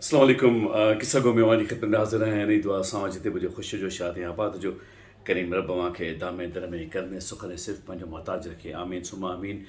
اسلام عليڪم قصه گو ۾ اوهان جي خدمت ۾ حاضر آهيان انهي دعا سان اوهان جتي به هجو خوش هجو شاد ۽ آباد هجو ڪريم رب اوهان کي دامي در ۾ ڪرم ۽ سخن ۽ صرف پنهنجو محتاج رکي آمين ثم آمين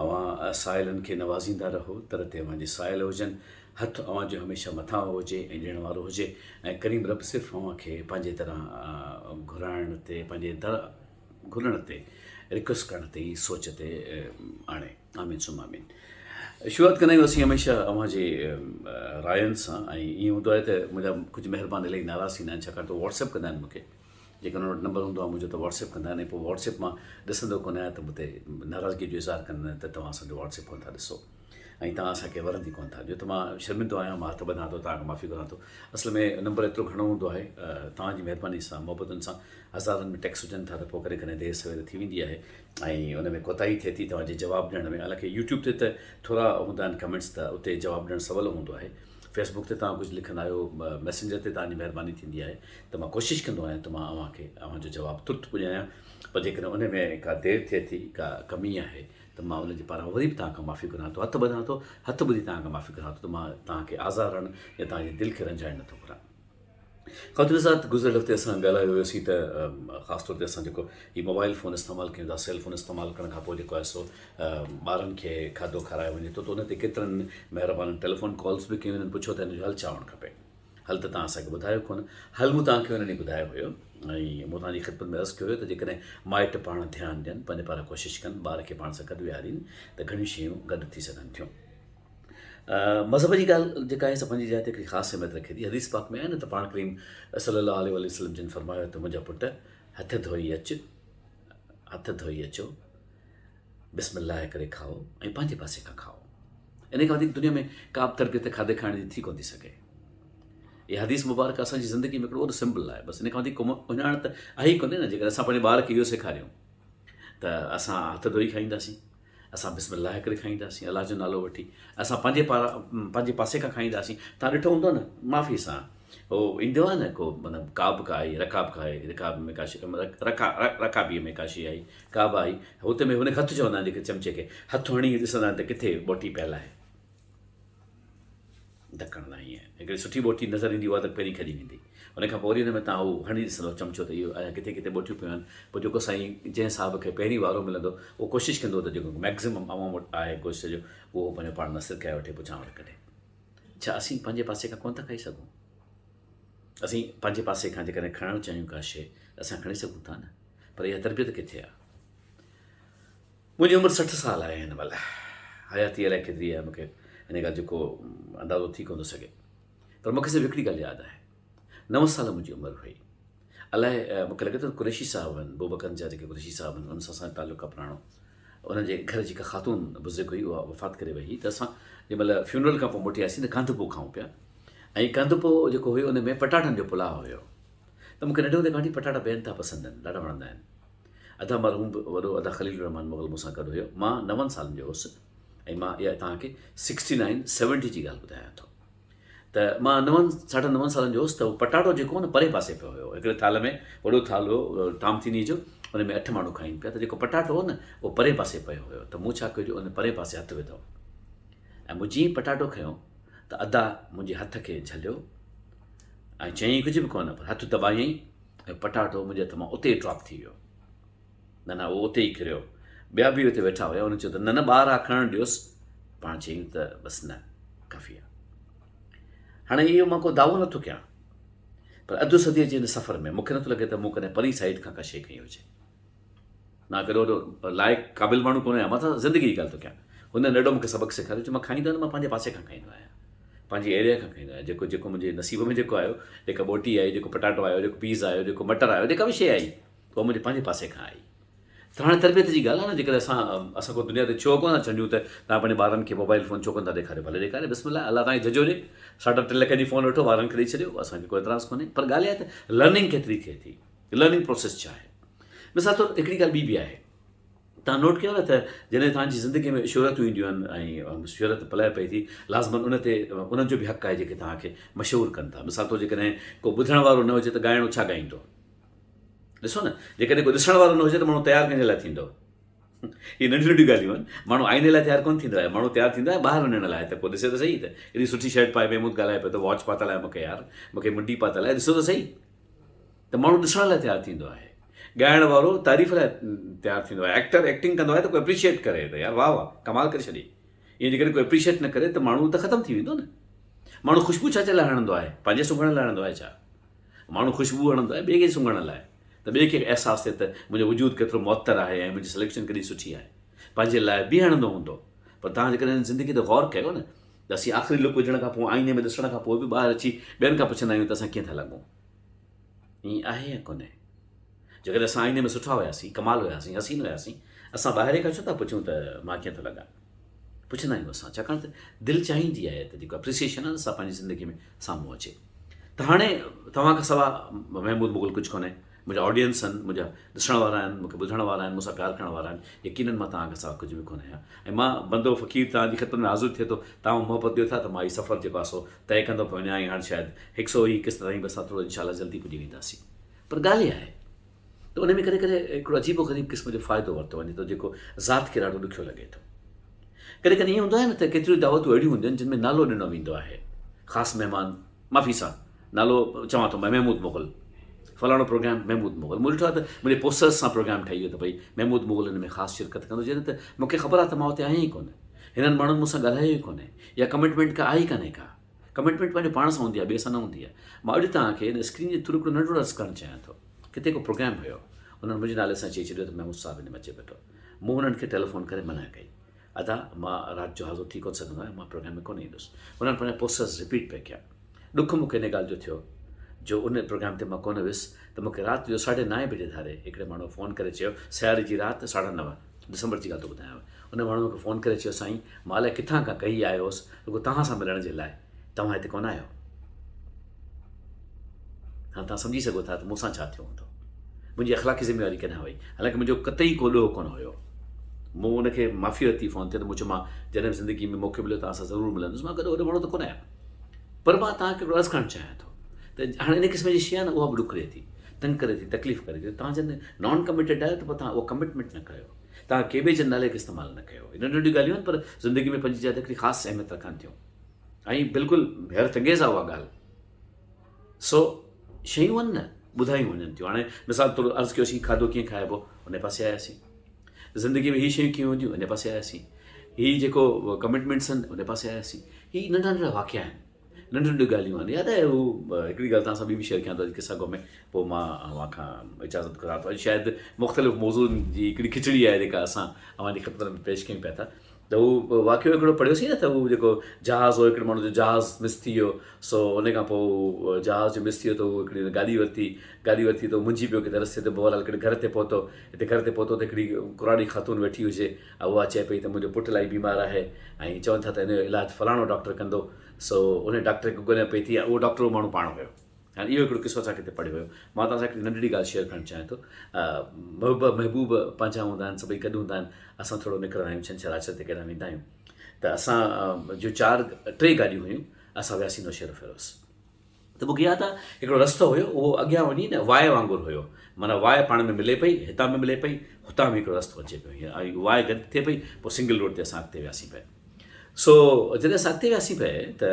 اوهان سائلن کي نوازيندا رهو در تي اوهان جي سائل هجن هٿ اوهان جو هميشه مٿان هجي ۽ ڏيڻ وارو هجي ۽ ڪريم رب صرف اوهان کي پنهنجي دران گهرائڻ تي پنهنجي در گهرڻ تي رڪويسٽ ڪرڻ تي ئي سوچ تي آڻي آمين ثم آمين شروعات ڪندا آهيون اسين هميشه اوهان جي راين سان ۽ ائين هوندو آهي ته منهنجا ڪجهه مهربان الائي ناراض ٿيندا آهن ڇاڪاڻ ته واٽس ايپ ڪندا آهن مونکي جيڪڏهن انهن وٽ نمبر هوندو آهي منهنجو ته واٽس ايپ ڪندا آهن ۽ پوء واٽس ايپ مان ڏسندو ڪونه آهيان ته مون تي ناراضگي جو اظهار ڪندا آهن ته توهان اسان جو واٽس ايپ ڪونه ٿا ڏسو ۽ توهان اسان کي ورندي ڪونه ٿا ڏيو ته مان شرمندو آهيان مان هٿ ٻڌان ٿو توهان کان معافي گهران ٿو اصل ۾ نمبر ايترو گهڻو هوندو آهي توهان جي مهرباني سان محبتن سان هزارن ۾ ٽيڪس هجن ٿا ته پوء ڪڏهن ڪڏهن دير سوير ٿي ويندي آهي ۽ ان ۾ ڪوتاهي ٿئي ٿي توهان جي جواب ڏيڻ ۾ حالانڪه يوٽيوب تي ته ٿورا هوندا آهن ڪمينٽس ته اتي جواب ڏيڻ سولو هوندو آهي فيسبوڪ تي توهان ڪجهه لکندا آهيو ميسنجر تي توهان جي مهرباني ٿيندي آهي ته مان ڪوشش ڪندو آهيان ته مان اوهان کي اوهان جو جواب ترت پڄايان پر جيڪڏهن ان ۾ ڪا دير ٿئي ٿي ڪا ڪمي آهي ته مان ان جي پاران وري به توهان کان معافي گهران ٿو هٿ ٻڌان ٿو هٿ ٻڌي توهان کان معافي گهران ٿو ته مان توهان کي آزارڻ يا توهان جي دل کي رنجائڻ نٿو گهران. خواتين حضرات گذريل هفتي اسان ڳالهايو هيوسين ته خاص طور تي اسان جيڪو هي موبائل فون استعمال ڪيون ٿا سيل فون استعمال ڪرڻ کان پوء جيڪو آهي سو ٻارن کي کاڌو کارايو وڃي ٿو ته ان تي ڪيترن مهربانن ٽيليفون ڪالز به ڪيون انهن پڇيو ته هن جو حل ڇا هئڻ کپي حل ته توهان اسان کي ٻڌايو ڪونه حل مون توهان کي ان ڏينهن ٻڌايو هيو ۽ مون توهان جي خدمت ۾ عرض ڪيو هيو ته جيڪڏهن مائٽ پاڻ ڌيان ڏين پنهنجي پاران ڪوشش ڪن ٻار کي پاڻ سان گڏ ويهارين ته گهڻيون شيون گڏ ٿي سگهن ٿيون مذهب جي ڳالهه جيڪا آهي سا پنهنجي جاء تي هڪڙي خاص اهميت رکي ٿي. حديث پاڪ ۾ آهي نه ته پاڻ ڪريم صلي الله عليه واٰله وسلم جن فرمايو ته منهنجا پٽ هٿ ڌوئي اچ، هٿ ڌوئي اچو، بسم الله ڪري کائو ۽ پنهنجي پاسي کان کائو. ان کان وڌيڪ دنيا ۾ ڪا به تربيت کاڌي کائڻ جي ٿي ڪونه ٿي سگهي. اها حديث مبارڪ اسان جي زندگي ۾ هڪڙو وڏو سمبل آهي. بس ان کان وڌيڪ ڪو اهڃاڻ ته آهي ئي ڪونهي نه جيڪڏهن اسان پنهنجي ٻار کي اهو سيکاريون ته اسان هٿ ڌوئي کائينداسين. اسان بسم الله ڪري کائينداسين، الله جو نالو وٺي، اسان پنهنجي پاران پنهنجي پاسي کان کائينداسين. توهان ڏٺو هوندو نه معافي سان هو ايندو آهي نه ڪو معنيٰ ڪا به ڪا آئي رڪاب ڪا آئي رڪاب ۾ ڪا شي رکا رڪابيء ۾ ڪا شي آئي ڪا به آئي هتي ۾ هن کي هٿ چوندا آهن جيڪي چمچي کي هٿ هڻي ڏسندا آهن ته ڪٿي ٻوٽي پيل آهي. ڌڪڻ لاء ائين هڪڙي سٺي ٻوٽي نظر ايندي اها ته پهرين کڄي ويندي ان کان پوء وري ان ۾ تان اهو هڻي ڏسندو چمچو ته اهو اڃا ڪٿي ڪٿي ٻوٽيون پيون آهن پوء جيڪو سائين جنهن صاحب کي پهرين وارو ملندو اهو ڪوشش ڪندو ته جيڪو ميڪزيمم عوام وٽ آهي گوشت جو اهو پنهنجو پاڻ نه سرڪائي وٺي پوء چانور ڪڍي ڇا اسين پنهنجي پاسي کان ڪونه ٿا کائي سگهون اسين پنهنجي پاسي کان جيڪڏهن کڻڻ چاهيون ڪا شيء ته اسان کڻي سگهون ٿا نه پر اها تربيت ڪٿي آهي منهنجي عمر 60 سال آهي هن مهل. حياتي الائي ڪيتري آهي مون کي ان ڳالهه جو ڪو اندازو ٿي ڪونه ٿو سگهي. پر مون کي صرف هڪڙي ڳالهه ياد آهي. نو سال منهنجي عمر هئي. الائي مون کي لڳي ٿو ته قريشي صاحب آهن، بوبڪن جا جيڪي قريشي صاحب آهن انهن سان اسان جو تعلق آهي پراڻو. انهن جي گهر جي هڪ خاتون بزرگ هئي اها وفات ڪري وئي هئي ته اسان جنهن مهل فيونرل کان پوء موٽي آياسين ته ڪانڌپو کائون پيا ۽ ڪانڌپو جيڪو هيو ان ۾ پٽاٽن جو پلاء هيو ته مون کي ننڍي هوندي کان وٺي پٽاٽا بي انتها پسند آهن ڏاڍا وڻندا آهن. ادا مرحوم به وڏو ادا خليل الرحمان مغل مون سان گڏ هيو. مان نون سالن جو هوس ۽ مان اها توهان کي سڪسٽي نائن سيونٽي جي ڳالهه ٻڌايان ٿو ته مان نون ساڍن نون سالن جو هوس ته اهو پٽاٽو جيڪو هو نه پرئين پاسي پيو هيو هڪڙي ٿالهه ۾ وڏو ٿالهه هو ٽام ٿيني جو ان ۾ اٺ ماڻهو کائين پيا ته جيڪو پٽاٽو هو نه اهو پرئين پاسي پيو هيو ته مون ڇا ڪيو جو ان پرئين پاسي هٿ وڌو ۽ مون جيئن پٽاٽو کنيو ته ادا منهنجي هٿ کي جهليو ۽ چيائين ڪجهه به ڪونه پر هٿ دٻايائين ۽ پٽاٽو منهنجي هٿ مان اتي ئي ڊراپ ٿي ويو. نه نه اهو اتي ئي ڪريو. ٻيا به اتي ويٺا هيا انهن چيو ته نه نه ٻار آ کڻڻ ڏيوس. پاڻ چيائين ته بس نه ڪافي آ. هاڻي اهو مان ڪو دعوو نٿو ڪيان پر اڌ صديء جي هن سفر ۾ مون کي نٿو لڳي ته مون ڪڏهن پرين سائيڊ کان ڪا شيء کنئي هجي. مان ڪيڏو وڏو لائق قابل ماڻهو ڪونه آهيان، مان ته زندگي جي ڳالهه ٿو ڪيان. هن ننڍو مون کي سبق سيکاريو جو مان کائيندو آهيان ته مان پنهنجي پاسي کان کائيندو آهيان، پنهنجي ايريا کان کائيندو آهيان، جيڪو جيڪو منهنجي نصيب ۾ جيڪو آيو، جيڪا ٻوٽي آئي، جيڪو پٽاٽو آيو، جيڪو پيز آيو، جيڪو مٽر آيو، جيڪا به شيء آئي، اها منهنجي پنهنجي پاسي کان آئي. ته هاڻي تربيت جي ڳالهه آهي نه، جيڪڏهن اسان اسان ڪو دنيا تي ڇو ڪونه ٿا ڇنڊيون ته توهان پنهنجي ٻارن کي موبائل فون ڇو ڪونه ٿا ڏيکاريو، ڀلي ڏيکاريو، بسم الله، الله توهان کي جهجهو ڏي، ساڍا ٽي لکن جي فون وٺو ٻارن کي ڏئي ڇڏيو، اسان کي ڪو اعتراض ڪونهي، پر ڳالهه اها آهي ته لرننگ ڪيتري ٿئي ٿي. لرننگ پروسيس ڇا آهي؟ مثال طور هڪڙي ڳالهه ٻي به آهي توهان نوٽ ڪيو نه ته جڏهن توهان جي زندگي ۾ شهرتون اينديون آهن ۽ شهرت پلئه پئي ٿي لازمن ان تي انهن جو به حق آهي جيڪي توهان کي مشهور ڪن ٿا مثال طور جيڪڏهن ڪو ٻڌڻ وارو نه هجي ته ڳائڻو ڇا ڳائيندو ڏسو نه جيڪڏهن ڪو ڏسڻ وارو نه هجي ته ماڻهو تيار ڪنهن جي لاء ٿيندو. اهي ننڍيون ننڍيون ڳالهيون آهن. ماڻهو آئيني لاء تيار ڪونه ٿيندو آهي. ماڻهو تيار ٿيندو آهي ٻاهر وڃڻ لاء ته ڪو ڏسي ته سهي ته ايڏي سٺي شرٽ پائي محمود ڳالهائي پيو ته واچ پاتل آهي مون کي يار مون کي منڊي پاتل آهي ڏسو ته سهي ته ماڻهو ڏسڻ لاء تيار ٿيندو آهي. ڳائڻ وارو تعريف لاء تيار ٿيندو آهي. ايڪٽر ايڪٽنگ ڪندو آهي ته ڪو اپريشيئيٽ ڪري ته يار واهه واهه ڪمال ڪري ڇڏي. ائين جيڪڏهن ڪو اپريشيئيٽ نه ڪري ته ماڻهو ته ختم ٿي ويندو نه. ماڻهو خوشبو ڇا جي لاء هڻندو آهي؟ پنهنجي سونگهڻ لاء هڻندو آهي ڇا؟ ماڻهو خوشبو هڻندو آهي ٻئي کي سونگهڻ لاء ته ٻئي کي احساس ٿئي ته منهنجو وجود ڪيترو معطر آهي ۽ منهنجي سليڪشن ڪيڏي سٺي آهي. پنهنجي لاء به هڻندو هوندو. پر توهان جيڪڏهن زندگي تي غور ڪيو نه ته اسين آخري لڪ وجهڻ کان پوء آئيني ۾ ڏسڻ کان پوء به ٻاهر اچي ٻين کان پڇندا آهيون ته اسان ڪيئن ٿا لڳون. ائين آهي يا ڪونهي؟ جيڪڏهن اسان آئيني ۾ سٺا هياسين، ڪمال هياسين، حسين هياسين، اسان ٻاهرين کان ڇو ٿا پڇون ته مان ڪيئن ٿو لڳان؟ پڇندا آهيون اسان ڇاڪاڻ ته دل چاهيندي آهي ته جيڪو اپريسيئيشن آهي نه سا پنهنجي زندگي ۾ سامهون اچي ته هاڻي توهان کان سوا محمود مغل ڪجهه ڪونهي منهنجا آڊينس آهن منهنجا ڏسڻ وارا آهن مونکي ٻڌڻ وارا آهن مون سان پيار ڪرڻ وارا آهن يقينن مان توهان کان سوا ڪجهه به ڪونه آهيان ۽ مان بندو فقير توهان جي خدمت ۾ حاضر ٿئي ٿو توهان محبت ڏيو ٿا ته مان هي سفر جيڪو آهي سو طئي ڪندو پيو وڃان ۽ هاڻ شايد هڪ سو هي قسط تائين به اسان ٿورو انشاء الله جلدي پڄي وينداسين پر ڳالهه اها آهي ته ان ۾ ڪڏهن ڪڏهن هڪڙو عجيب و غريب قسم جو فائدو ورتو وڃي ٿو جيڪو ذات کي ڏاڍو ڏکيو لڳي ٿو. ڪڏهن ڪڏهن ائين هوندو آهي نه ته ڪيتريون دعوتون اهڙيون هونديون آهن جن ۾ نالو ڏنو ويندو آهي خاص مهمان معافي سان نالو چوان ٿو محمود مغل فلاڻو پروگرام محمود مغل مون ڏٺو آهي ته منهنجي پوسٽرز سان پروگرام ٺهي ويو ته ڀئي محمود مغل ان ۾ خاص شرڪت ڪندو جڏهن ته مون کي خبر آهي ته مان اتي آهيان ئي ڪونه هنن ماڻهن مون سان ڳالهايو ئي ڪونهي يا ڪمٽمينٽ ڪا آهي ئي ڪانهي ڪا ڪمٽمينٽ پنهنجو پاڻ سان هوندي آهي ٻئي سان نه هوندي آهي. مان اڄ توهان کي هن اسڪرين جي ٿرو هڪڙو ننڍڙو عرض ڪرڻ چاهيان ٿو. ڪٿي ڪو پروگرام هيو. انهن منهنجي نالي سان چئي ڇڏيو ته محمود صاحب هن ۾ اچي پيو ٿو. مون انهن کي ٽيليفون ڪري منع ڪئي. ادا مان رات جو حاضر ٿي ڪونه سگهندو آهيان مان پروگرام ۾ ڪونه ايندس. انهن پنهنجا پوسٽرز رپيٽ پئي ڪيا. ڏک مون کي ان ڳالهه جو ٿيو جو ان پروگرام تي مان ڪونه ويس ته مون کي رات جو ساڍي نائين بجي ڌاري هڪڙي ماڻهوء فون ڪري چيو سياري جي رات ساڍا نو ڊسمبر جي ڳالهه ٿو ٻڌايانو. ان ماڻهوء مون کي فون ڪري چيو، سائين، مان الائي ڪٿان کان ڪهي آيو هوس، رڳو توهان سان ملڻ جي لاء. توهان هتي ڪونه آهيو. هاڻ توهان سمجهي سگهو ٿا ته مون سان ڇا ٿيو هوندو. منهنجي اخلاقي ذميواري ڪڏهن هئي؟ حالانڪه منهنجو قطعي ڪو ڏوهه ڪونه هيو. مون ان کي معافي ورتي فون تي ته مون چيو مان جڏهن به زندگي ۾ موقعو مليو توهان سان ضرور ملندس. مان ڪڏهن وڏو ماڻهو ته ڪونه آهيان. پر مان توهان کي هڪڙو عرض ڪرڻ چاهيان ٿو ته هاڻي ان قسم جي شيء آهي نه اها به ڏک ڏئي ٿي، تنگ ڪري ٿي، تڪليف ڪري ٿي. توهان جڏهن نان ڪميٽيڊ آهيو ته پوء توهان اها ڪمٽمينٽ نه ڪيو. توهان ڪي ٻئي جي نالي کي استعمال نه ڪيو. اهي ننڍيون ننڍيون ڳالهيون آهن پر زندگي ۾ پنهنجي جاء تي هڪڙي خاص اهميت رکن ٿيون ۽ بلڪل حيرت انگيز آهي اها ڳالهه. سو شيون آهن نه ٻڌايون وڃن ٿيون. هاڻي مثال طور عرض ڪيوسين کاڌو ڪيئن کائبو ان پاسي آياسين. زندگي ۾ هي شيون ڪيئن هونديون ان پاسي آياسين. هي جيڪو ڪمٽمينٽس آهن ان پاسي آياسين. هي ننڍا ننڍا واقعا آهن. ننڍيون ننڍيون ڳالهيون آهن. ياد آهي هو هڪڙي ڳالهه توهان سان ٻي به شيئر ڪيان ٿو اڄ قصا گو ۾ پوء مان اوهان کان اجازت گهران ٿو. اڄ شايد مختلف موضوعن جي هڪڙي کچڙي آهي جيڪا اسان اوهان جي خدمت ۾ پيش ڪيون پيا ٿا ته هو واقعو هڪڙو پڙهيوسين نه ته هو جيڪو جهاز هو هڪڙي ماڻهو جو جهاز مس ٿي ويو سو ان کان پوء هو جهاز جو مس ٿي ويو ته هو هڪڙي گاڏي ورتي گاڏي ورتي ته هو منجهي پيو ڪٿي رستي تي بهرحال هڪڙي گهر تي پهتو هتي گهر تي پهتو ته هڪڙي ڪراڙي خاتون ويٺي هجي ۽ اها چئي پئي ته منهنجو پٽ الاهي بيمار آهي ۽ چون ٿا ته ان جو علاج فلاڻو ڊاڪٽر ڪندو سو ان ڊاڪٽر کي ڳوليان پئي ٿي ۽ اهو ڊاڪٽر اهو ماڻهو پاڻ هيو. هاڻي اهو هڪڙو قصو اسان ڪٿي پڙهيو هيو. مان توهان سان هڪڙي ننڍڙي ڳالهه شيئر ڪرڻ چاهيان ٿو. محب محبوب پنهنجا هوندا آهن، سڀئي گڏ هوندا آهن. اسان ٿورو نڪرندا آهيون، ڇنڇر آچر تي ڪيڏانهن ويندا آهيون ته اسان جون چار ٽي گاڏيون هيون، اسان وياسين نوشهروفيروز. ته مون کي ياد آهي هڪڙو رستو هيو اهو اڳيان وڃي نه واء وانگر هيو معنيٰ واء پاڻ ۾ ملي پئي هتان به ملي پئي هتان به هڪڙو رستو اچي پيو هيئن ۽ واء گڏ ٿئي پئي پوء سنگل روڊ تي اسان اڳتي وياسين پئي سو جڏهن اسان اڳتي وياسين پئي ته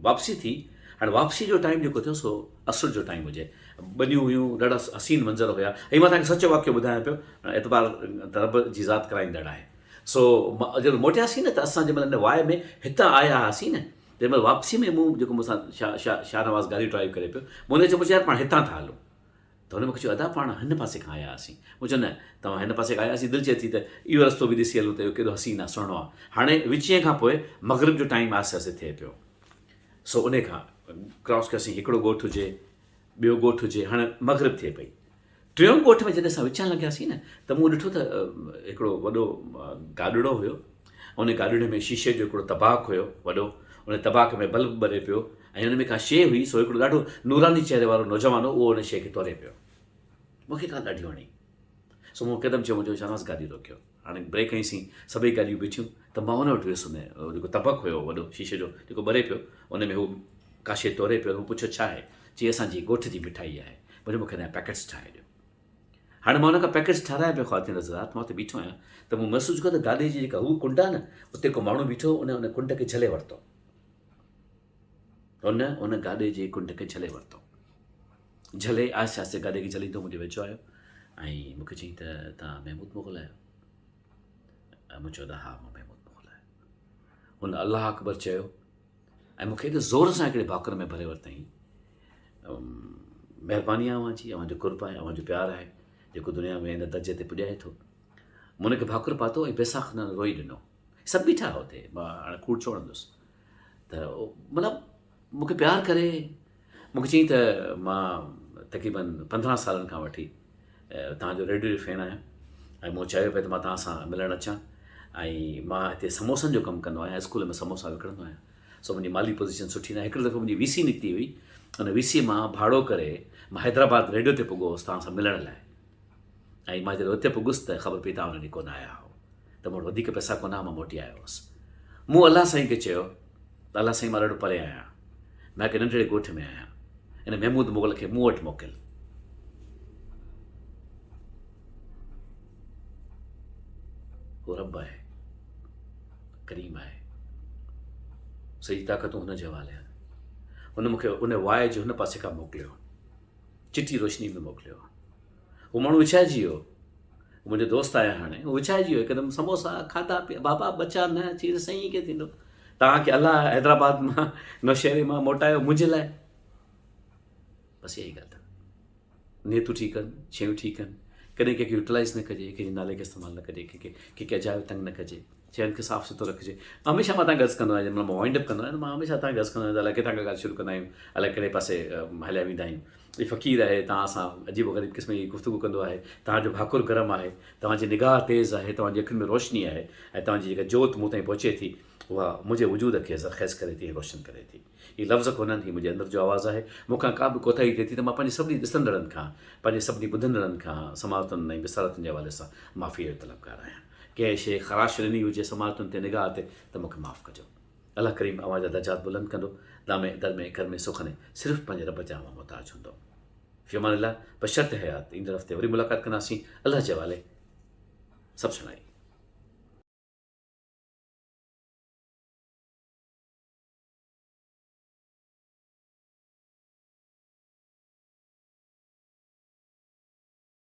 واپسي ٿي هاڻي واپسي جو ٽائيم جيڪو ٿيو سو عصر جو ٽائيم هجي ٻنيون هيون ڏاڍا حسين منظر هيا ۽ مان توهان کي سچو واقعو ٻڌايان پيو اعتبار ته رب جي ذات ڪرائيندڙ آهي سو جڏهن موٽياسين نه ته اسان جنهن مهل هن واء ۾ هتان آيا هئاسين نه تنهن مهل واپسي ۾ مون جيڪو مون سان شاهنواز گاڏي ڊرائيو ڪري پيو، مون هن کي چيو، مون چيو يار پاڻ هتان ٿا هلون. ته هن مون کي چيو ادا پاڻ هن پاسي کان آيا هئاسين. مون چيو نه توهان هن پاسي کان آيا هئاسين، دل چئي ٿي ته اهو رستو به ڏسي هلون ته اهو ڪيڏو حسين آهي، سهڻو آهي. هاڻي وچينء کان پوء مغرب جو ٽائيم آهستي آهستي ٿئي پيو. سو انهي کان ڪراس ڪيوسين، هڪڙو ڳوٺ هجي، ٻيو ڳوٺ هجي، هاڻي مغرب ٿئي پئي. ٽيون ڳوٺ ۾ جڏهن اسان وچان لنگهياسين نه ته مون ڏٺو ته هڪڙو وڏو گاڏڙو هيو ان گاڏڙي ۾ شيشي جو هڪڙو طباق هيو وڏو ان طباق ۾ بلب ٻري پيو ۽ ان ۾ ڪا شيء هئي سو هڪڙو ڏاڍو نوراني چهري وارو نوجوان هو اهو ان شيء کي توري پيو مون کي ڳالهه ڏاڍي وڻي سو مون هڪدم چيو منهنجو شاهنواز گاڏي روڪيو هاڻي بريڪ هنئيسين سڀئي گاڏيون بيٺيون ته مان ان وٽ ويس ان جيڪو طبق هيو وڏو شيشي جو جيڪو ٻري پيو ان ۾ هو ڪا شيء توري پيو مون پڇيو ڇا آهي چي اسان جي ڳوٺ جي مٺائي آهي مون چيو مون کي ان جا پيڪٽس ٺاهي ڏيو. هاڻي مان ان کان پيڪيٽس ٺهرايا پيا خواتين حضرات، مان اتي بيٺو آهيان ته مون محسوس ڪيو ته گاڏي جي جيڪا هوء ڪنڊ آهي نه، اتي ڪو ماڻهو بيٺو هو، ان ان ڪنڊ کي جهلي ورتو. هن ان گاڏي جي ڪنڊ کي جهلي ورتو. جهلي آهستي آهستي گاڏي کي جهليندو منهنجي ويجهو آيو ۽ مون کي چيائين ته توهان محمود مغل آهيو؟ مون چيو ته ها مان محمود مغل آهيان. هن الله اڪبر چيو ۽ مون کي ايڏي زور سان هڪڙي ڀاڪر ۾ ڀري ورتائين. مهرباني آهي اوهان جي، اوهان جو قرب آهي، اوهان جو پيار آهي جيڪو دنيا ۾ هن درجي تي پڄائي ٿو. مون هن کي ڀاڪر پاتو ۽ بيساخت نه روئي ڏنو. سڀ بيٺا هئا اتي، مان هاڻي ڪوڙ ڇو هڻندس ته مطلب مون کي پيار ڪري مون کي چيائين ته مان تقريبن 15 سالن کان وٺي توهان جو ريڊيو جو فين آهيان ۽ مون چاهيو پئي ته مان توهان سان ملڻ اچان ۽ مان هتي سموسن جو ڪم ڪندو آهيان، اسڪول ۾ سموسا وڪڻندو آهيان، سو منهنجي مالي پوزيشن سٺي ناهي. هڪڙي دفعو منهنجي وي سي نڪتي هئي، ان وي سي مان ڀاڙو ڪري مان حيدرآباد ريڊيو تي پڳو هوس توهان سان ملڻ لاء ۽ مان جڏهن اتي پڳس ته خبر پئي توهان ان ڏينهن ڪونه آيا هئو ته مون وٽ وڌيڪ پئسا ڪونه هئا، مان موٽي آيو هوس. مون الله سائين کي چيو ته الله سائين مان ڏاڍو پري آهيان، مان هڪ ننڍڙي ڳوٺ ۾ آهيان، ان محمود مغل کي مون وٽ موڪل. هو رب آهي، ڪريم آهي، سڄي طاقتون هن جي حوالي آهن. هن مون کي ان واء جي هن پاسي کان موڪليو، چٽي روشني ۾ موڪليو. هو ماڻهو وڇائجي ويو، هو منهنجو دوست آهي هاڻي، هو وڇائجي ويو هڪدم. سموسا کاڌا پيا، بابا ٻچا نه چير سائين ڪيئن ٿيندو، توهان کي الله حيدرآباد مان نوشهري مان موٽايو منهنجي لاء. بس اها ئي ڳالهه اٿو، نيتون ٺيڪ آهن، شيون ٺيڪ آهن، ڪڏهن ڪنهن کي يوٽيلائز نه ڪجي، ڪنهن جي نالي کي استعمال نه ڪجي، ڪنهن کي ڪنهن کي اجايو تنگ نه ڪجي، شين کي صاف سٿرو رکجي. هميشه مان توهان کي عرض ڪندو آهيان، جنهن مهل مان وائنڊ اپ ڪندو آهيان ته مان هميشه توهان کي عرض ڪندو آهيان ته الائي ڪٿان کان ڳالهه شروع ڪندا آهيون، الائي ڪهڙي پاسي هليا ويندا آهيون. هي فقير آهي، توهان سان عجيب و غريب قسم جي گفتگو ڪندو آهي، توهان جو ڀاڪر گرم آهي، توهان جي نگاهه تيز آهي، توهان جي اکين ۾ روشني آهي ۽ توهان جي جيڪا جوت مون تائين پهچي ٿي، اها منهنجي وجود کي زرخيز ڪري ٿي ۽ روشن ڪري ٿي. هي لفظ ڪونهن، هي منهنجي اندر جو آواز آهي. مون کان ڪا به ڪوتاهي ٿئي ٿي ته مان پنهنجي سڀني ڏسندڙن کان، پنهنجي سڀني ٻڌندڙن کان سماعتن ۽ بصارتن جي حوالي سان معافيء جو طلبگار آهيان. ڪنهن شيء خراش ڏني هجي سماعتن تي، نگاهه تي ته مون کي معاف ڪجو. الله ڪريم اوهان جا درجات بلند ڪندو. دامي، درمي، ڪرمي، سخني صرف پنهنجي رب جا اوهان محتاج هوندؤ. في امان الله بشرط حيات ايندڙ هفتي وري ملاقات ڪنداسين. الله جي حوالي. سڀ سڻائي.